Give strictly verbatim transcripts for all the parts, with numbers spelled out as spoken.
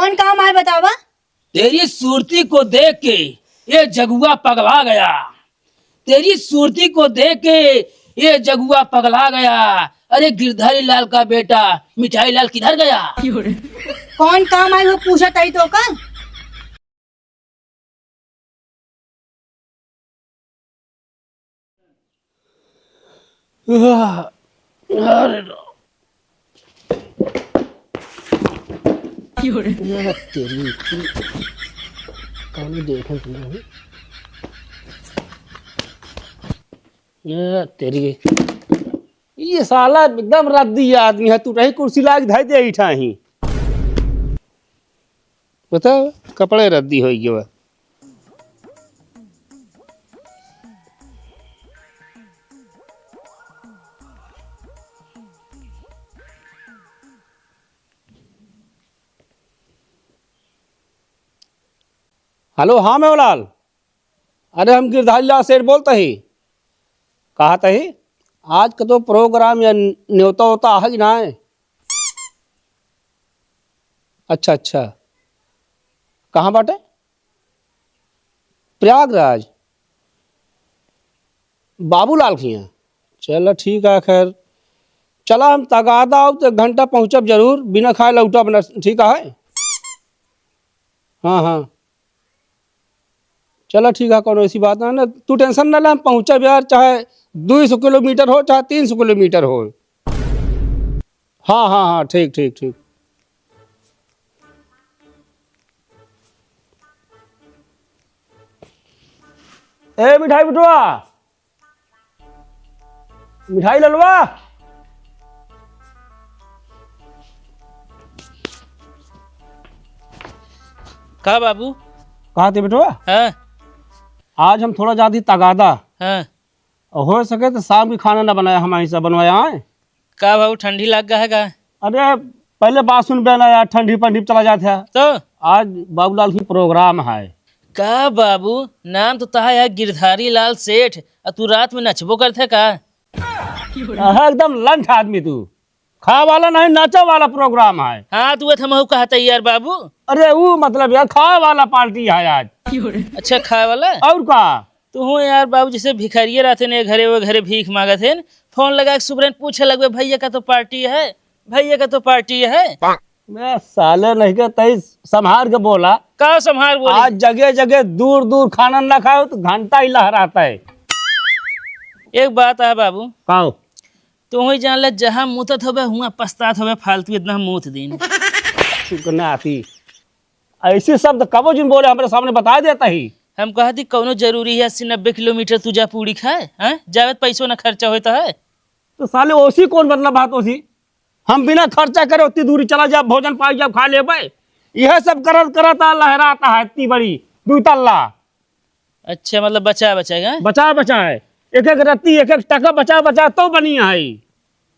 कौन काम आए बतावा? तेरी सूरती को देख के ये जगुआ पगला गया। तेरी सूरती को देख के ये जगुआ पगला गया। अरे गिरधारी लाल का बेटा मिठाई लाल किधर गया? कौन काम आई वो पूछत आई तो का? अरे रा-, अरे तेरी, कौन देखन तुम लोग? ये तेरी, ये साला एकदम रद्दी आदमी है, तू रही कुर्सी लाग धाई दे इठा ही। बता, कपड़े रद्दी होई गए बा। हेलो, हाँ मेवलाल, अरे हम गिरधारी लाल सेठ बोलत ही। कहत ही, आज का तो प्रोग्राम या न्योता होता है कि ना है? अच्छा, अच्छा। कहाँ बाटे? प्रयागराज। बाबूलाल खियाँ। चला ठीक है, खैर। चला हम तगादा आउब तो एक घंटा पहुँचब जरूर, बिना खाए लौटब ना, ठीक है? हाँ, हाँ। चला ठीक है, कौनो ऐसी बात ना, ना, तू tension ना ले, हम पहुँचब यार, चाहे दुई सौ किलोमीटर हो, चाहे तीन सौ किलोमीटर हो। हाँ, हाँ, हाँ, ठीक, ठीक, ठीक। ए मिठाई बिटुआ, मिठाई ललवा। का बाबू? कहा थे बिटुआ? हाँ। आज हम थोड़ा जात ही तगादा। हाँ। और हो सके तो शाम की खाना ना बनाया, हम ऐसा बनवाया है। का बाबू, ठंडी लग गया है का? अरे, पहले बात सुन बे ना यार, ठंडी पंडी चला जात है। तो? आज बाबूलाल की प्रोग्राम है। का बाबू, नाम तो तहा है गिरधारी लाल सेठ, आ तू रात में नचबो करत है का? हाँ, एकदम लंठ आदमी तू। खाए वाला नहीं, नाचे वाला प्रोग्राम है। हाँ, तू हमहू कहत है यार बाबू। अरे, वो मतलब यार, खाए वाला पार्टी है आज। अच्छा, खाए वाला? और का? तू हूँ यार बाबू, जैसे भिखारिये रहते ने घरे, वो घरे भीख मांगत है, फोन लगा के सुबह पूछे लगबे, "भैया का तो पार्टी है, भैया का तो पार्टी है।" मैं साले नहीं के तई संभार के बोला। का संभार बोली? आज जगह जगह दूर दूर खाना ना खाओ तो घंटा ही लहराता है। एक बात है बाबू। काओ? तू ही जान ले, जहाँ मूतत होबे, हुआं पछतात होबे, फालतू इतना मूत दिन। चुप करने आती। ऐसे शब्द कबो जिन बोले, हमरे सामने बता देता ही। हम कहती, कौनो जरूरी है अस्सी नब्बे किलोमीटर तू जा पूड़ी खाए, हैं? जावे त पैसो ना खर्चा होता है। तो साले, ओसी कौन मतलब बात ओसी? हम बिना खर्चा करे उतनी दूरी चला जाब, भोजन पाई जाब, खा लेबे। यह सब करत करत आ लहराता है इतनी बड़ी दुई तल्ला। अच्छा, मतलब बचा बचा के, हैं? बचा बचा है, एक एक रत्ती, एक एक टका बचा बचा तो बनी है।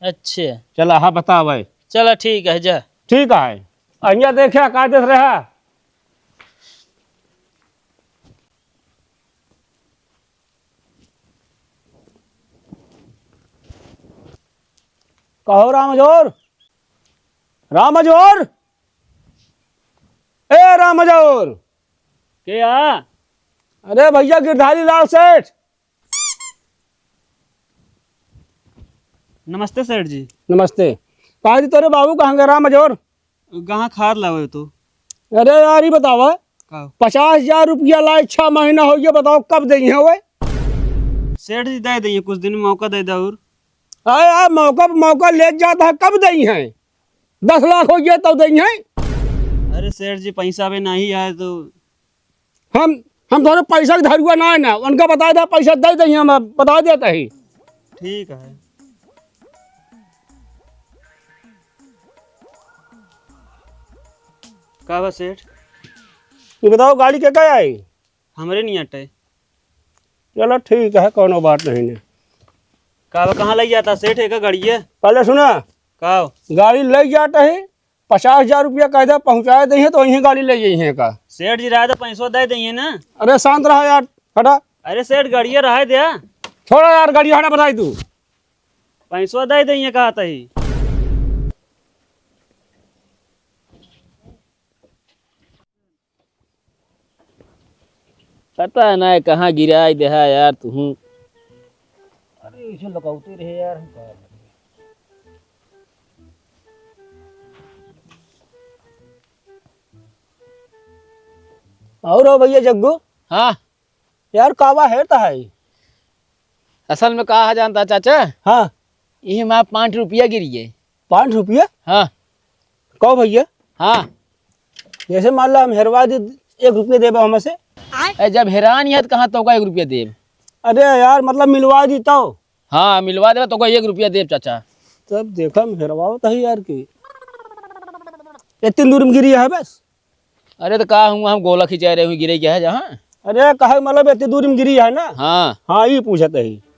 अच्छा। चला, हाँ, बतावे। चला, ठीक है, जा। ठीक है, अहिया देखे का देत रहा। कहो रामजोर, रामजोर, ए रामजोर। के आ? अरे भैया गिरधारी लाल सेठ। नमस्ते सेठ जी। नमस्ते। कहा जी तोरे बाबू कहाँ गए रामजोर? गहाँ खाद लावे तो। अरे यार, ये बतावा, का? पचास हजार रुपया लाए, छह महीना हो गया, बताओ कब देइहैं वे? सेठ जी, दे देइहैं, कुछ दिन मौका दे दे और। अरे यार, मौका पे मौका ले जाता है, कब देइहैं? दस लाख हो गया तब देइहैं। अरे सेठ जी, पैसा भी नहीं आए तो हम, हम तोहरे पैसा के धरुआ ना है ना, उनका बता दे, पैसा दे दे, हम बता देता ही। ठीक है। का बा सेठ? तू बताओ, गाड़ी के का आई? हमरे नहीं अटे। चलो ठीक है, कोनो बात नहीं ने। का बा, कहाँ लई जाता सेठ, एक गाड़िए? पहले सुना। का? गाड़ी लई जाता ही, पचास हजार रुपया कायदा पहुँचाए देइहैं तो यहीं गाड़ी ले जाइहैं का। सेठ जी, रहा तो पैसो दे देइहैं ना। अरे शांत रहा यार, हटा। अरे सेठ, गाड़िया रहा दे। छोड़ा यार, गाड़ी हटा, बताई तू। पैसो दे देइहैं कहा तही। पता ना कहाँ गिराइ देहा यार तुहूँ। अरे, इसे लगावते रहे यार, हम का करें? और हो भैया जग्गू? हाँ। यार, कावा हेरत है? असल में का है जानता चाचा? हाँ। इही मा पाँच रुपया गिरिये। पाँच रुपया? हाँ। कहो भैया। हाँ। जैसे मान लो हम हेरवा दी, एक रुपया देबा हमसे? ए, जब हेरान ही है तो कहाँ तोका एक रुपया देब? अरे यार, मतलब मिलवा दी तो। हाँ, मिलवा देबा तोका एक रुपया देब चाचा। तब देखा हम हेरवावत है यार की। इतनी दूर में गिरी है बस। अरे तो का हुआ, हम गोला खिंचाए रहे हुए, गिरे क्या है जहाँ? अरे कहे मतलब इतनी दूर में गिरी है ना? हाँ। हाँ, ये पूछत है।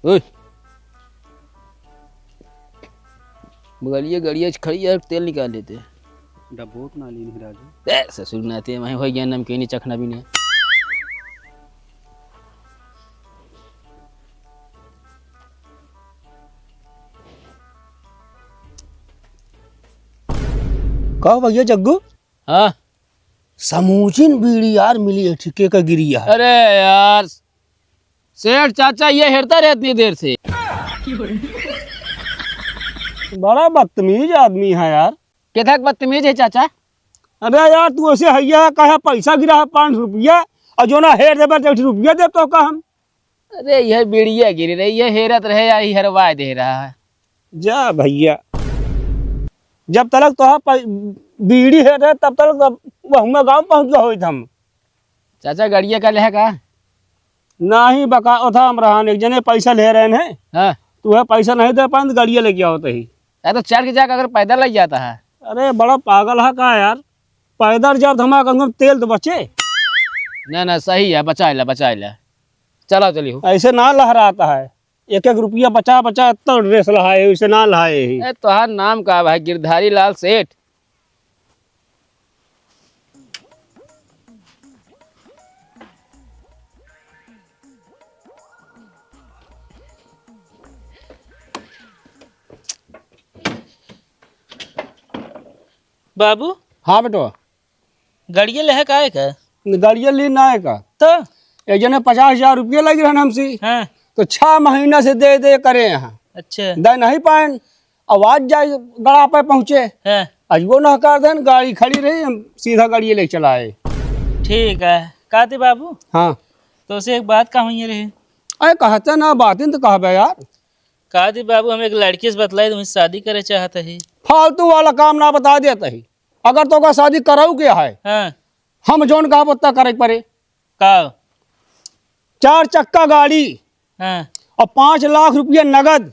ओए। बगलिए गड़िया खड़ी है, तेल निकाल लेते। डबोत ना लीन है राजू। ए, ससुर नाते वहीं हो गया नमकीनी चखना भी नहीं। कहो भैया जग्गू? हाँ। समूचिन बीड़ी यार मिली है, ठीके का गिरी है। अरे यार, सेठ चाचा ये हेरता रहे इतनी देर से। बड़ा बदतमीज आदमी है यार। केथक बदतमीज है चाचा? अबे यार, तू ऐसे हैया है, कहे पैसा गिरा है पाँच रुपया, और जो ना हेर देबे, तो एक रुपया दे तो का हम? अरे, यह बीड़िया गिरी रही, ये हेरत रहे या ये हेरवा दे रहा है। जा भैया, जब तलक तोहा पै-, बीड़ी हेरे, तब तलक वह हुआ गाँव पहुँच गए होइत हम। चाचा, गड़िया का लेहा का? नाही बका, ओथा हम रहन, एक जने पैसा ले रहे हैं। हाँ। तू है पैसा नहीं दे पाए, तो गड़िया लेके आओ तही। यार, तो चढ़ के जाके अगर पैदल लग जाता है। अरे, बड़ा पागल है का यार? पैदल जब धमाका, कम से कम तेल तो बचे। ना, ना, सही है, बचा ले, बचा ले। चला, चली हो। ऐसे ना लहराता है, एक एक रुपया बचा, बचा, तो ड्रेस लहाए, ऐसे ना लहाए ही। ए, तोहार नाम का भाई? गिरधारी लाल सेठ। बाबू। हाँ बेटवा। गड़िया लेहे का है का? गड़िया ली ना है का? तो? एक जने पचास हजार रुपया लग रहे हमसे। हाँ। तो छह महीना से दे दे करे यहाँ। अच्छा। दे नहीं पाएन। अब आज जाए गड़ा पे पहुँचे। हाँ। आज वो नहकार देन, गाड़ी खड़ी रही, हम सीधा गाड़ी ले चला आए। ठीक है। कहते बाबू? हाँ। तो उसे एक बात कहूँ रहे। अरे कहते ना, बातें तो कहबे यार। कहते बाबू, हम एक लड़की से बतलाई, तुम्हें शादी करे चाहते ही। फालतू वाला काम ना बता देते ही। अगर तोका शादी कराऊ के है, हाँ। हम जौन कहब ओतना करे के पड़े। का? चार चक्का गाड़ी, हाँ। और पाँच लाख रुपया नगद।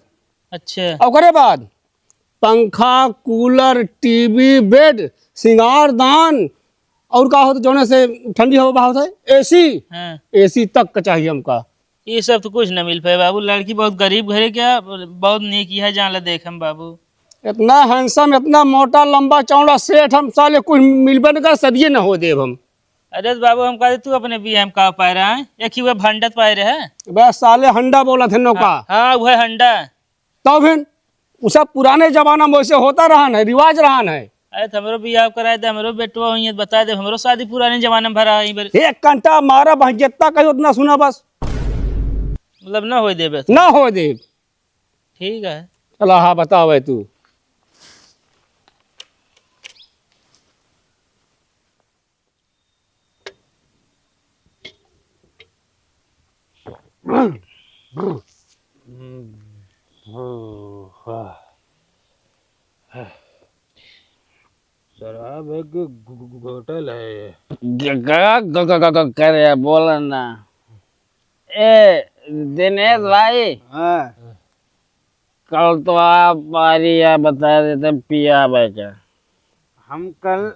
अच्छा। और ओकरे बाद पंखा, कूलर, टीवी, बेड, सिंगारदान, और का होत जौने से ठंडी हवा बहावत है, एसी। हाँ। एसी तक का चाहिए हमका। ये सब तो कुछ ना मिल पाए बाबू, लड़की बहुत गरीब घरे क्या, बहुत नेकी है, जान ला देख हम बाबू। इतना हैंडसम, इतना मोटा, लंबा, चौड़ा सेठ, हम साले कुछ मिलबे न कर, सदिये न हो देब हम। अरे तो बाबू, हम कहते तू अपने बियाह में का पाए रहा है, एक ही वह भंडत पाए रहे। बस साले हंडा बोला थे नौका। हाँ, हाँ, वह हंडा। तब फिर उ सब पुराने जमाना में वैसे होता रहन है, रिवाज रहन है। अरे तो हमरो बियाह कराए दे, हमरो बेटवा हुई है, बताए दे, हमरो शादी पुराने जमाने में भरा है, एक घंटा मारा बस, जितना कही उतना सुना बस। मतलब ना होए देबे तो? ना होए देब। ठीक है। चला हाँ, बतावे तू। शराब है कि घु-, घु-, घोटल है ये? ग-, ग-, ग-, ग-, ग-, ग-, करे, बोला ना। ए, दिनेश भाई। हाँ। कल तो आप बारी या बता देते पिया भाई का। हम कल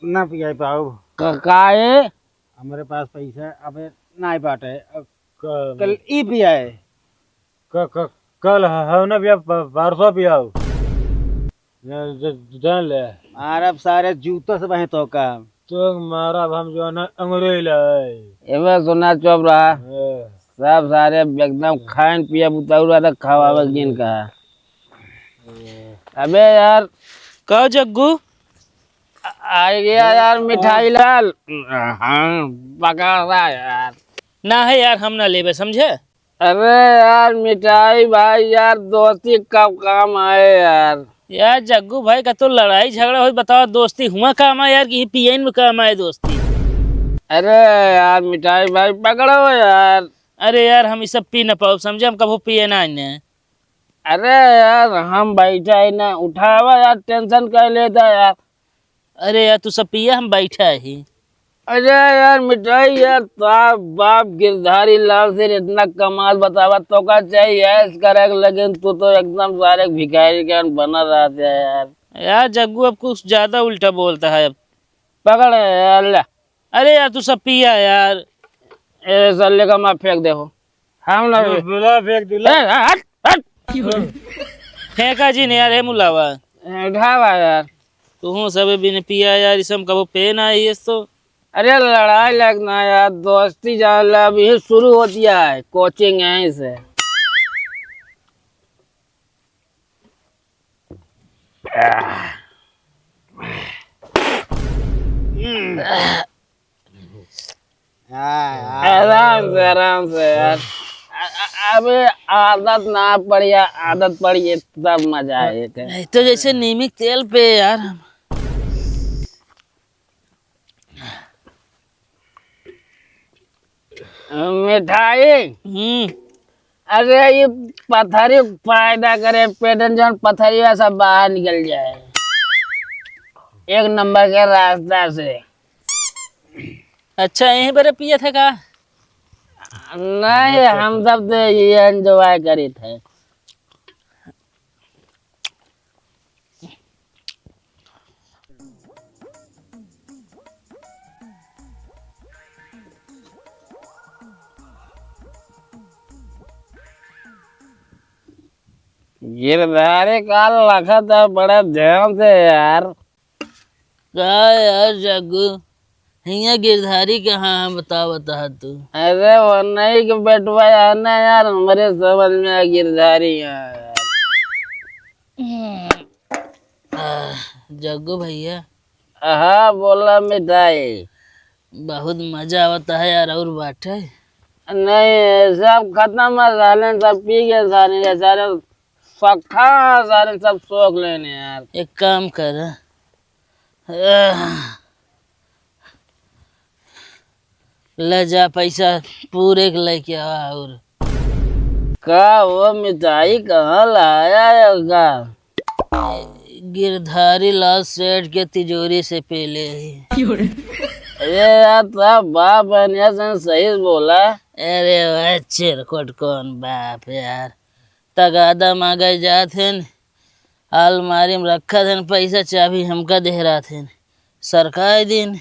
ना पिया पाओ। क-, काहे? हमारे पास पैसा अबे ना बाटे। अब क-, कल ई पिया है। क-, क-, कल ह-, हम ना पिया, प-, परसों पियाओ। ज-, ज-, जान ले। मारब सारे जूता से बहे तो का। तो मारब हम जो ना अंग्रेज ले। एमे सुना चुप रहा। हाँ। सब सारे एकदम खाइन पिए बुताऊ रहा था, खवावे हाँ। जिन कहा। अबे यार। का जग्गू? आ गया यार मिठाई लाल। हाँ, पकड़ा यार। ना है यार, हम ना लेबे, समझे? अरे यार मिठाई भाई यार, दोस्ती कब काम आए यार। यार जग्गू भाई, का तो लड़ाई झगड़ा होई, बतावा, दोस्ती हुआ काम आए यार, कि पियन में काम आए दोस्ती? अरे यार मिठाई भाई, पकड़ो यार। अरे यार, हम ई सब पी न पाउब, समझे, हम कबो पिए ना आइने। अरे यार, हम बैठा ही ना, उठावा यार, tension काहे लेता यार। अरे यार, तू सब पिया, हम बैठा ही। अरे यार, मिठाई यार, साहब, बाप गिरधारी लाल से इतना कमाल बतावा, तो का चाहिए ऐश करे के, लेकिन तू तो एकदम सारे भिखारी के बना रहते है यार। यार जग्गू, अब कुछ ज्यादा उल्टा बोलता है अब। पकड़ यार, ले। अरे यार, तू सब पिया यार। ए, सर, लेकर मैं फेंक दे हो। हम ना दुला फेंक दुला। ए, हट, हट। फेंका जी ने यार, हे मुलावा। ए, उठावा यार। तू हूँ सब बिन पिया यार, इसम कबो पे ना आइस तो। अरे लड़ाई लगना यार, दोस्ती जान ला, अभी शुरू होती है, coaching यहीं से। आराम से, आराम से यार। अ-, अ-, अबे आदत ना पड़ी, आदत पड़ी तब मजा आए। नहीं तो जैसे नीम के तेल पे यार। मिठाई। हम्म। अरे ये पथरी पैदा करे, पेट में जौन पथरी है सब बाहर निकल जाए, एक नंबर के रास्ता से। अच्छा, यहीं पर पिए थे का? नहीं, हम सब तो ये enjoy करी थे। गिरधारी का लखत है बड़े ध्यान से यार। का यार जग्गू, हियाँ गिरधारी कहाँ है, बतावा, बतावा तू। अरे वो नहीं के बेटवा है ना यार, हमरे समझ में आ गिरधारी है यार। हम्म। आह, जग्गू भैया। हाँ, बोला मिठाई। बहुत मजा आवता है यार, और बाटे? नहीं, सब खत्म है, साले सब पी गए, सारे के सारे सखा, सारे सब सोख लेने यार। एक काम कर, आह, ले जा पैसा पूरे के लेके आवा। और का वो मिठाई कहाँ लाया है का? गिरधारी लाल सेठ के तिजोरी से पेले ही। अरे यार, ता बाप बनिया से सही बोला। अरे वाह, चिरकुट कौन बाप यार। तगादा मांगे जात हन, अलमारी में रखत हन पैसा, चाबी हमका देहरात हन। सरकाई दिन।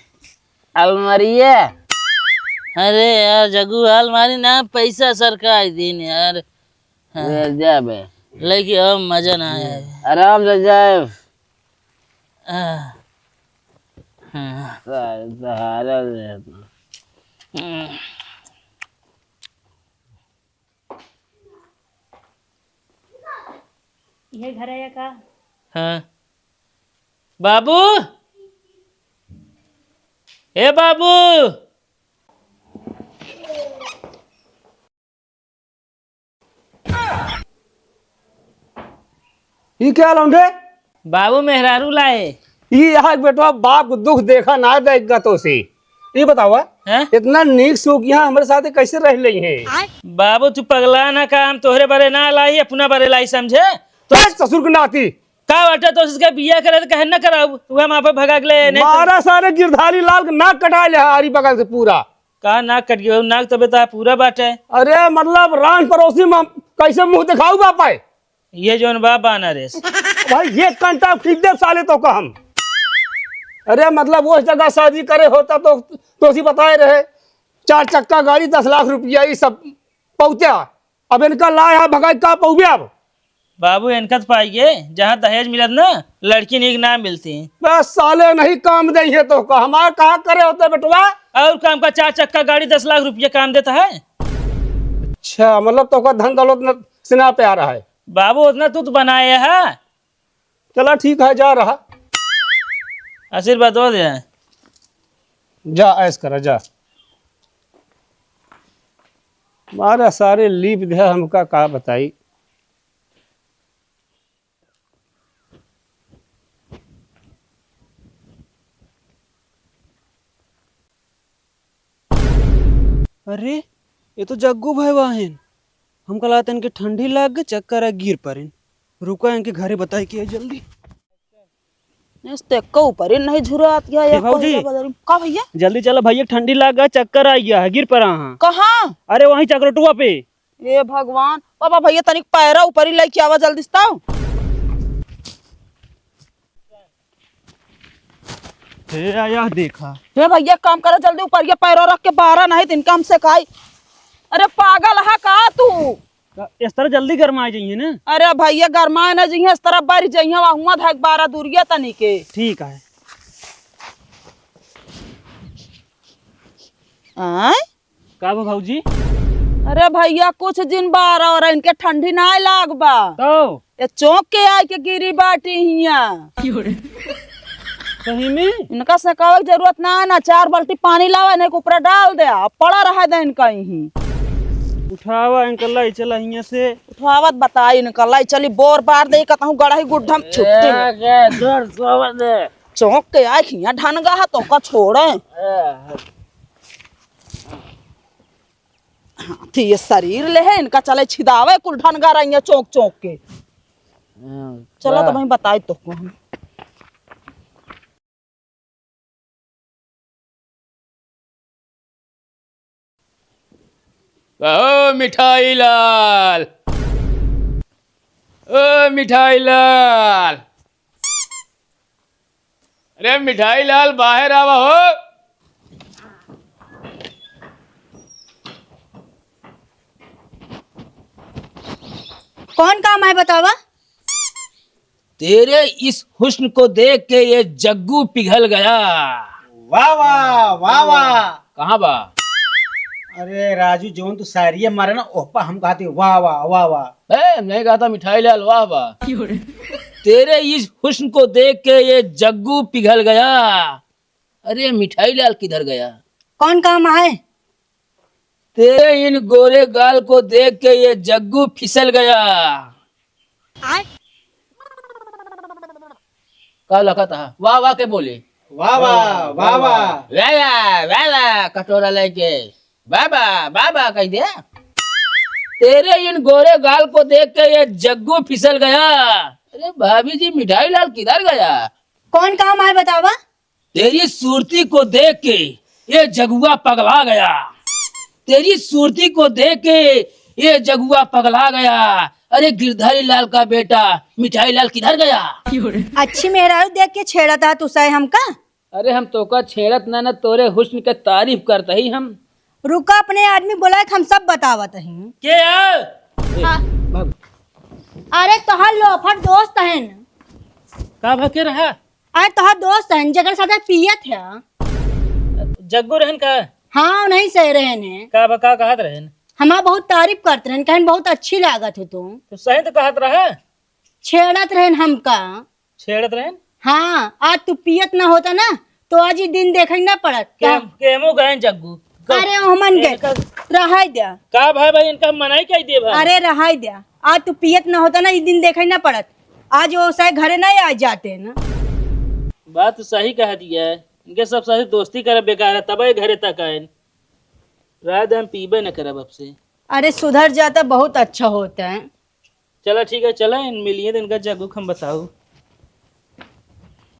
अलमारिया? अरे यार जग्गू, अलमारी ना, पैसा सरकाई दिन यार। हाँ। ले जा बे। लेके अब मजा ना आया। आराम से जाए। आह। हाँ। सारे सहारा दे। हम्म। ये घर है का? हाँ। बाबू, ए बाबू। ई क्या लौंडे? बाबू मेहरारू लाए। ई यहाँ के बेटवा बाप के दुख देखा ना देगा तो से। ई बतावा, हैं? इतना नीक सुख यहाँ हमरे साथे कैसे रह लेई हैं? बाबू तू पगला ना, का हम तोहरे बारे ना लाई, अपना बारे लाई समझे? तो बस ससुर के नाती। का बाटे तो उसके बिया करे तो कहे ना कराऊ, वह वहाँ पे भगा के ले नहीं तो मारा सारे गिरधारी लाल के नाक कटा ले आरी बगल से पूरा। का नाक कट गया? नाक तबे तो पूरा बाटे। अरे मतलब रान पड़ोसी में हम कैसे मुंह दिखाऊ बापा है? ये जौन बा बानर है। भाई एक कंटा खींच दे साले तो का हम। अरे मतलब वो जगह शादी करे होता तो, तो उसी बताए रहे, चार चक्का गाड़ी, दस लाख रुपया, ये सब पौत्या। अब इनका लाया भगाई का पौबे अब। बाबू इनका तो पाइए, जहाँ दहेज मिलत ना, लड़की नीक ना मिलती। बस साले नहीं काम देइहे तो का, हमार कहाँ करे होते बेटवा? और काम का, चार चक्का गाड़ी दस लाख रुपया काम देता है। अच्छा, मतलब तो का धन दौलत न, से ना प्यारा है। बाबू उतना तू तो बनाए है, चला ठीक है, जा रहा। आशीर्वाद दो दे। जा, ऐश करा, जा। मारा सारे लीप दे, हमका का बताई। अरे, ये तो जग्गू भाई वाहेन। हमका लागत इनके ठंडी लाग गए, चक्कर आ गिर परेन। रुका, इनके घरे बताई के आई जल्दी। इस ते को ऊपर ही नहीं झुरात गया ए या भौजी। कोई बदरी। का भैया? जल्दी चला भैया, ठंडी लाग गया, चक्कर आ गया है, गिर परा हाँ। कहाँ? अरे वहीं चकरोटुआ पे। ए भगवान, बाबा भैया तनिक पैरा ऊपर ही लेके आवा जल्दी से ताऊ। हे आया देखा। हे भैया काम करो जल्दी, ऊपर ये पैरा रख के बारा नहीं तो इनका हमसे काई। अरे पागल है का तू? का इस तरह जल्दी गरमाए जाइए ना? अरे भैया गरमाए ना जाइए, इस तरह बारी जाइए, वहाँ हुआ धाक बारा दूरिया तनी के। ठीक है। आय? का बा भौजी? अरे भैया कुछ दिन बार और इनके ठंडी ना लाग बा। तो? ये चौंक के आए के गिरी बाटी हिया। सही में? इनका सकावे के जरूरत ना है ना, चार बाल्टी पानी लावा इनके ऊपर डाल दे, अब पड़ा रहा दे इनका यहीं। उठावा इनका लाई चला हिया से। उठावत बताई इनका लाई चली बोर बार दे कतहूँ गड़ही गुड्ढम छुट्टी। ए, के जोर सोवा दे। चौंक के आए हिया ढनगा है तो का छोड़े। ए, हाँ, तो ये शरीर ले है, इनका चले छिदावे कुल ढनगा रही है चौंक चौंक के। हाँ, चलो तो वाह। मैं बताई तो को हम। ओ मिठाई लाल, ओ मिठाई लाल, अरे मिठाई लाल, बाहर आवा हो। कौन काम है बतावा? तेरे इस हुस्न को देख के ये जग्गू पिघल गया। वाह, वाह, वाह, वाह। कहाँ बा? अरे राजू, जौन तू शायरी मारे ना, ओह पा हम कहते वाह, वाह, वाह, वाह। ए, नहीं कहता मिठाई लाल, वाह, वाह। तेरे इस हुस्न को देख के ये जग्गू पिघल गया। अरे मिठाई लाल किधर गया? कौन काम है? तेरे इन गोरे गाल को देख के ये जग्गू फिसल गया। आय। का लखत हा? वाह वाह के बोले। वाह वाह, वाह वाह। वाह वाह, वाह वाह, कटोरा लेके। वाह वाह, वाह वाह कह दे। तेरे इन गोरे गाल को देख के ये जग्गू फिसल गया। अरे भाभी जी, मिठाई लाल किधर गया? कौन काम है बतावा? तेरी सूरती को देख के ये जगुआ पगला गया। तेरी सूरती को देख के ये जगुआ पगला गया। अरे गिरधारी लाल का बेटा मिठाई लाल किधर गया? अच्छी मेहरारू देख के छेड़त हा तू सै हमका? अरे हम तोका छेड़त ना, ना तोरे हुस्न के तारीफ करत ही हम। रुका, अपने आदमी बोलाए, हम सब बतावत ही। के है? हाँ। भाग। अरे तोहार लोफर दोस्त हन। का भा के रहा? अरे तोहार दोस्त हन, जेकर साथे पियत है। जग्गू रहन का? हाँ, उन्हीं से रहन है। का बा, का कहत रहन? हमार बहुत तारीफ करत रहन, कहन बहुत अच्छी लागत है तू। तो सही तो कहत रहा। छेड़त रहन हमका। छेड़त रहन? हाँ, आज तू पियत ना होता ना, तो आज ई दिन देखे ना पड़त। के, का? केमो गए जग्गू। का? अरे ओहमन ए, गए। का? रहाई द्या। का भाई, भाई इनका मनाई कह दिए भाई? अरे रहाई द्या। आज तू पियत ना होता ना, ई दिन देखे ना पड़त। आज वो शायद घरे नहीं आ जाते ना। बात तो सही कह दिया है। इनके सब साथ दोस्ती करे बेकार है, तब ये घरे तक आए। रात हम पीबे न करब अब से। अरे सुधर जाता बहुत अच्छा होता है। चला ठीक है, चला इन मिलिए तो इनका जग्गू हम बताऊ।